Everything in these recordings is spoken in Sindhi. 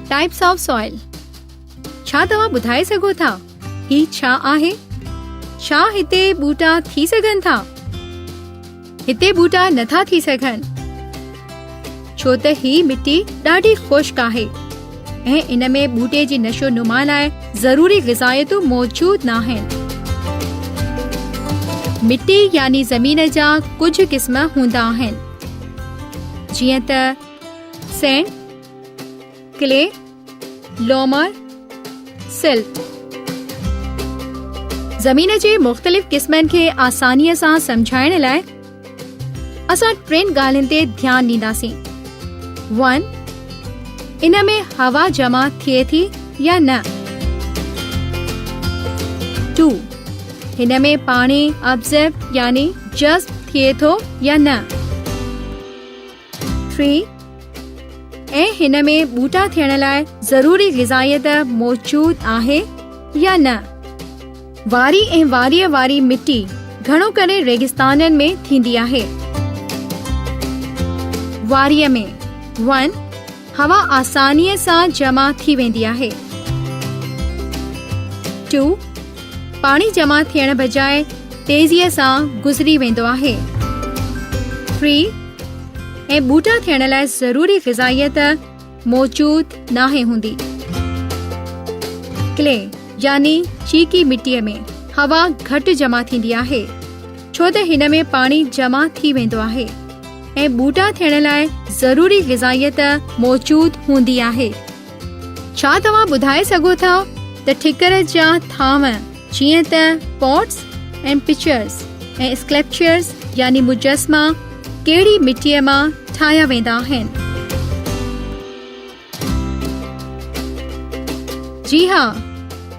ٽائپس آف سوائل ڇا توهان ٻڌائي سگهو ٿا هي ڇا آهي؟ ڇا هتي ٻوٽا ٿي سگهن ٿا؟ هتي ٻوٽا نٿا ٿي سگهن ڇو ته هي مٽي ڏاڍي خشڪ آهي ۽ ان ۾ ٻوٽي جي نشو نما لاء ضروري غذائيتون موجود ناهن. مٽي يعني زمين جا ڪجهه قسم هوندا آهن جيئن ته سينڊ، ڪلي، لومر، سلٽ. زمين جي مختلف قسمن کي آسانيء سان سمجهائڻ لاء اسان ٽن ڳالهين تي ڌيان ڏينداسين. 1. ان ۾ هوا جمع ٿئي ٿي يا نه؟ 2. هن ۾ پاڻي ابزرب يعني جذب ٿئي ٿو يا نه؟ 3. ۽ هن ۾ ٻوٽا ٿيڻ لاء ضروري غذائيت موجود آهي يا نه. واري ۽ واريء واري مٽي گهڻو ڪري ريگستانن ۾ ٿيندي آهي. واريء ۾ 1. هوا آسانيء سان جمع ٿي ويندي آهي. 2. پاڻي جمع ٿيڻ بجاء تيزيء سان گذري ويندو آهي. 3. ۽ ٻوٽا ٿيڻ لاء ضروري غذائيت موجود ناهي هوندي. ڪلي يعني چيڪي مٽيء ۾ هوا گهٽ جمع ٿيندي آهي، ڇو ته هن ۾ پاڻي جمع ٿي ويندو آهي ۽ ٻوٽا ٿيڻ لاء ضروري غذائيت موجود هوندي آهي. ڇا توهان ٻڌائي سگهو ٿا ته ٺڪر جا ٿانو جيئن ته پاٽس ۽ پچرز ۽ اسڪلپچرز يعني مجسما ڪهڙي مٽيء مان ٺاهيا ويندا آهن؟ جي ها،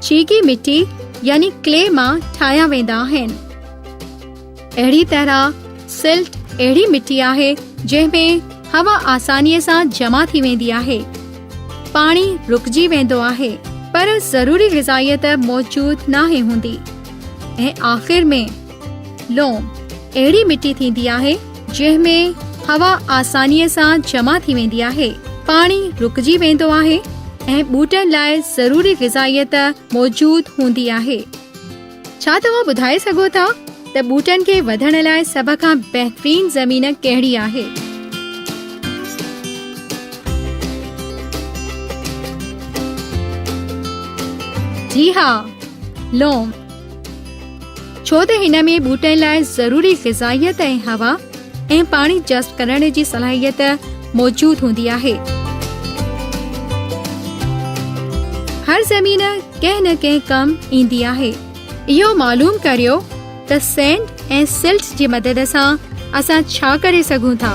چيڪي مٽي يعني ڪلي مان ٺاهيا ويندا آهن. اهڙي طرح سلٽ اهڙي مٽي آهي جنهن ۾ هوا آسانيء سان جمع ٿي ويندي آهي. پاڻي رڪجي ويندو آهي پر ضروري غذائيت موجود ناهي هوندي ۽ آخر ۾ لوم اهڙي مٽي ٿيندي آهي جنهن ۾ هوا آسانيء سان جمع ٿي ويندي آهي، پاڻي رڪجي ويندو آهي ۽ ٻوٽن لاء ضروري غذائيت موجود هوندي آهي. ڇا توهان ٻڌائي سگهو ٿا ته ٻوٽن کي وڌڻ لاء سڀ کان بهترين زمين ڪهڙي آهي؟ جي ها، لوم. ڇو ته هن ۾ ٻوٽن لاء ضروري غذائيت ۽ هوا ۽ پاڻي جذب ڪرڻ جي صلاحيت موجود هوندي آهي. هر زمين ڪنهن نه ڪنهن ڪم ايندي آهي. اهو معلوم ڪريو ته سينڊ ۽ سلٽ جي مدد سان اسان ڇا ڪري سگهون ٿا.